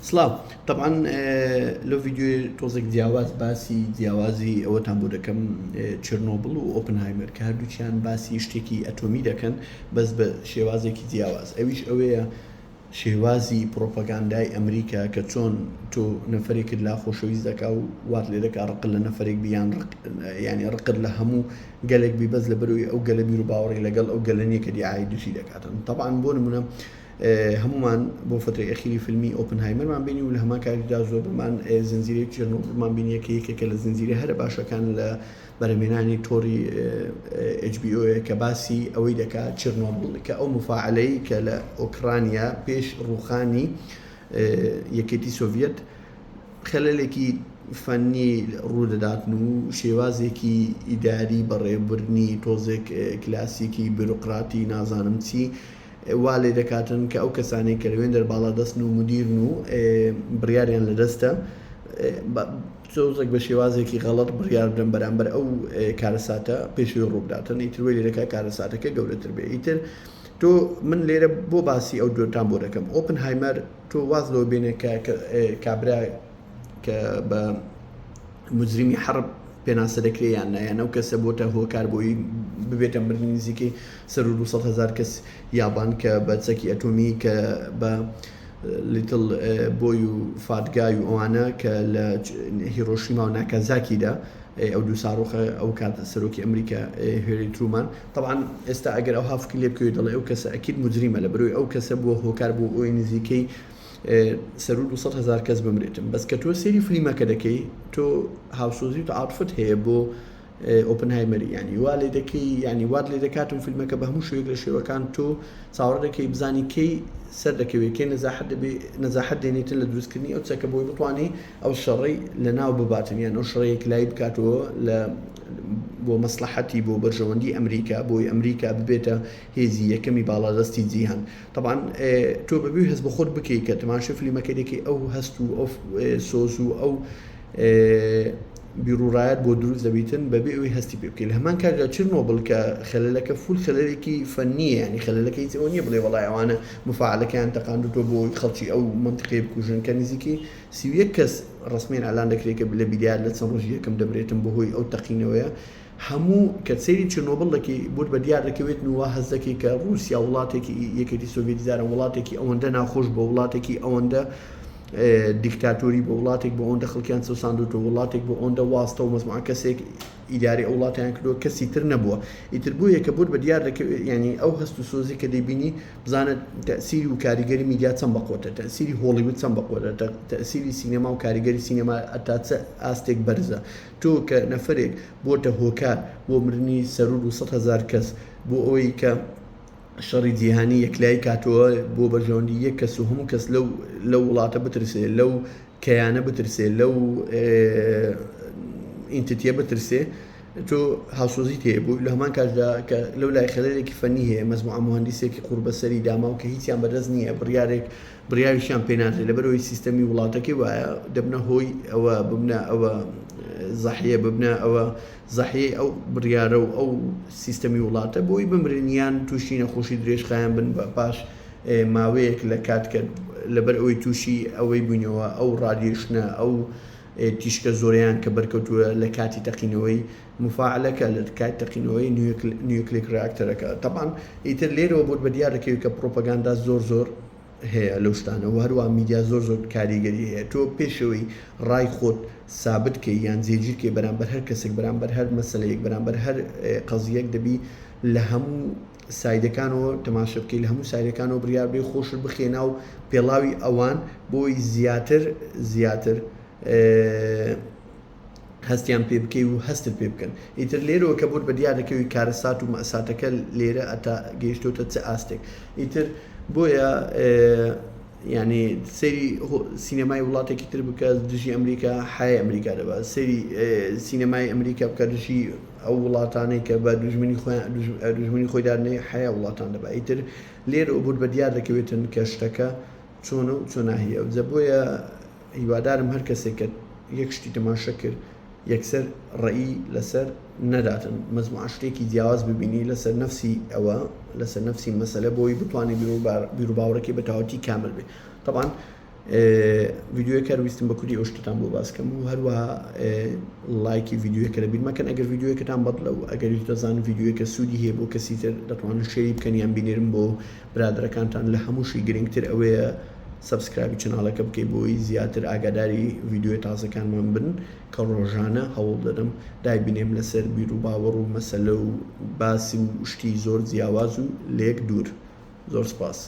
سڵاو تەبعەن لەو ڤیدیۆی تۆزێک جیاواز باسی جیاوازی ئەوەتان بۆ دەکەم چرنۆبڵ و ئۆپنهایمەر کە هەردووکیان باسی شتێکی ئەتۆمی دەکەن بەس بە شێوازێکی جیاواز ئەویش ئەوەیە شێوازی پرۆپاگاندای ئەمریکا کە چۆن تۆ نەفرێکت لا خۆشەویست دەکا و وات لێ دەکا ڕقت لە نەفرێک بیان ینی ڕقت لە هەموو گەلێک بی بەس لە بەرەوەی ئەو گەلە بیر و باوەڕی لەگەڵ ئەو گەلە نییە کە دیعای دژی دەکاتن تەبعەن بۆ نمونە هەموومان بۆ فترەی ئەخیری فیلمی ئۆپنهایمەرمان بینی و لە هەمان کاتیشدا زۆربەمان زنجیرەی چێرنۆبڵمان بینیە کە یەکێکە لە زنجیرە هەرە باشەکان لە بەرهەمهێنانی تۆڕی HBO کە باسی ئەوەی دەکات چێرنۆبڵ کە ئەو مفاعلەی کە لە ئۆکرانیا پێش ڕووخانی یەکێتی سۆڤیەت خەلەلێکی فەنی ڕوودەداتن و شێوازێکی ئیداری بەڕێوبردنی تۆزێک کلاسیکی بیرۆقراتی نازانم چی وا لێ دەکاتن کە ئەو کەسانەی کە لەوێندەر باڵادەستن و مدیرن و بڕیاریان لەدەستە تۆزێک بە شێوازێکی غەڵەت بڕیار بدەن بەرامبەر ئەو کارەساتە پێشوی ڕووبداتن ئیتر وەی لێ دەکات کارەساتەکە گەورەتر بێ ئیتر تۆ من لێرە بۆ باسی ئەو دوێتان بۆ دەکەم ئۆپنهایمەر تۆ واز لەوە بێنێ کە کابرا کە بە مجرمی حەرب پێناسە دەکرێ یان نا یان ئەو کەسە بۆتە هۆکار بۆی ببێتە مردنی نزیکەی سەر و 200 هزار کەس یابان کە بە چەکی ئەتۆمی کە بە Little Boy و Fat Guy و ئەوانە کە لە هیرۆشیما و ناکازاکیدا ئەو دوو ساڕۆخە ئەو کات سەرۆکی ئەمریکا هێری ترومان طبعا ئێستا ئەگەر ئەو هافکی لێ بکەوێت دەڵێ ئەو کەسە ئەکید مجریمە لە بەرەوەی ئەو کەسە بووە هۆکار بۆ ئەوی نزیکەی سەرو 200 هزار کەس بمرێتن بەس کە تۆ سەیری فلیمەکە دەکەی تۆ هاوسۆزی و تعاطفت هەیە بۆ ئۆپنهایمەری ینی وا لێ دەکەی ینی وات لێ دەکاتم فیلمەکە بە هەموو شوێک لە شێوەکان تۆ چاوەڕێ دەکەی بزانی کەی سەر دەکەوێت کەی نەزاحەت دەبێ نەزاحەت دێنێتن لە دروستکردنی ئەو چەکە بۆی بتوانێ ئەو شەڕەی لە ناو بباتن یان ئەو شەڕەیەک لای بکاتەوە لە بۆ مەسلحەتی بۆ بەرژەوەندی ئەمریکا بۆی ئەمریکا ببێتە هێزی یەکەمی باڵادەستی جیهان تەبعەن تۆ بەبێ هەست بە خۆت بکەی کە تەماشای فلیمەکەی دەکەی ئەو هەست و ئەو سۆز و ئەو بیرڕایەت بۆ دروست دەبیتن بەبێ ئەوی هەستی پێ بکەی لە هەمان کاتدا چرنۆبڵ کە خەلەلەکە فول خەلەلێکی فەنیە ینی خەلەلەکە هیچ ئەوە نییە بڵێ وەڵای ئەوانە مفاعلەکەیان تەقاندوتۆ بۆ خەڵکی ئەو منطقەیە بکوژن کە نزیکی 31 کەس ڕسمیان ئالان دەکرێت کە لە بیدار لە چەند ڕۆژی یەکەم دەمرێتن بەهۆی ئەو تەقینەوەیە هەموو کە سەیری چرنۆبڵ دەکەی بۆت بە دیار دەکەوێتن و وا هەست دەکەی کە ڕووسیا وڵاتێکی یەکێتی سۆڤێتی جاران وڵاتێکی ئەوەندە ناخۆش بۆ وڵاتێکی ئەوەندە دیکتاتۆری بۆ وڵاتێک بۆ ئەوەندە خەڵکیان چەوساندوتەوە وڵاتێک بۆ ئەوەندە واستە و مەزموعە کەسێک ئیداری ئەو وڵاتیان کردووە کەسی تر نەبووە ئیتر بۆیە کە بۆت بە دیار دەکەوێت ینی ئەو هەست و سۆزی کە دەیبینی بزانە تەسیری و کاریگەری میدیا چەند بەقوتە تەسیری هۆڵیوود چەند بەقوتە تەسیری سینەما و کاریگەری سینەما ئەتا چ ئاستێک بەرزە تۆ کە نەفەرێک بۆتە هۆکار بۆ مردنی سەرو 200 هەزار کەس بۆ ئەوەی کە شەڕی جیهانی یەکلایی کاتەوە بۆ بەرژەوەندی یەک کەس و هەموو کەس لەو لەو وڵاتە بترسێ لەو کەیانە بترسێ لەو entity یە بترسێ تۆ هاوسۆزی تێ بوو لە هەمان کاتدا کە لەو لای خەلەلێکی فەنی هەیە مەزموعە موهەندیسێکی قوڕبەسەری داماو کە هیچیان بەدەست نییە بڕیارێک بڕیاریشیان پێ نادرێت لەبەرئەوەی سیستەمی وڵاتەکەی وایە دەبنە هۆی ئەوە ببنە ئەوە زەحیە ببنە ئەوە زەحیەی ئەو بڕیارە و ئەو سیستەمی وڵاتە بۆی بمرن یان تووشی نەخۆشی درێژخایەن بن بە پاش ماوەیەک لە کات کە لەبەر ئەوەی تووشی ئەوەی بووینەوە ئەو radiation ە ئەو تیشکە زۆرەیان کە بەرکەوتووە لە کاتی تەقینەوەی مفاعلەکە لە کاتی تەقینەوەی nucleic reactor ەکە تەبعەن ئیتر لێرەوە بۆت بە دیار دەکەوێت کە پڕۆپەگاندا زۆر زۆر هەیە لەو شتانە و هەروە میدیا زۆر زۆر کاریگەری هەیە تۆ پێشەوەی ڕای خۆت سابت کەی یان جێگیر کەی بەرامبەر هەر کەسێک بەرامبەر هەر مەسەلەیەک بەرامبەر هەر قەزیەک دەبی لە هەموو side ەکانەوە تەماشە بکەی لە هەموو side ەکانەوە بڕیار بێ خۆشت بخێنا و پێڵاوی ئەوان بۆی زیاتر زیاتر هەستیان پێ بکەی و هەستت پێ بکەن ئیتر لێرەوە کە بۆت بە دیار دەکەوی کارەسات و مەساتەکە لێرە ئەتا گەیشتۆتە چ ئاستێک ئیتر بۆیە یعنی سەیری سینەمای وڵاتێکی تر بکە دژی ئەمریکا حای ئەمریکا دەبا سەیری سینەمای ئەمریکا بکە دژی ئەو وڵاتانەی کە بە دوژمنی خۆیان دوژمنی خۆی دادنێ حیا وڵاتان دەبا ئیتر لێرەوە بۆت بە دیار دەکەوێتن کە شتەکە چۆنە و چۆناهیە جە بۆیە هیوادارم هەر کەسێک کە یەک شتی تەماشا کرد یەکسەر ڕەئی لەسەر نەداتن مەزموعە شتێکی جیاواز ببینی لەسەر نەفسی ئەوە لەسەر نەفسی مەسەلە بۆی بتوانێت بیروباوەڕەکەی بە تەواوەتی کامل بێ تەبعەن. ڤیدیۆیەکە هەر ویستم بە کوردی ئەو شتەتان بۆ باس کەم و هەروەها لایکی ڤیدیۆیەکە لەبیر مەکەن ئەگەر ڤیدیۆیەکەتان بەدڵە و ئەگەریش دەزانن ڤیدیۆیەکە سوودی هەیە بۆ کەسی تر دەتوانن share ی بکەن یان بینێرن بۆ برادەرەکانتان لە هەمووشی گرنگتر ئەوەیە subscribe ی channel ەکە بکەی بۆی زیاتر ئاگاداری ڤیدیۆی تازەکانمان بن کە ڕۆژانە هەوڵ دەدەم دایبنێم لەسەر بیروباوەڕ و مەسەلە و باسی و شتی زۆر جیاواز و لێک دوور. زۆر سپاس.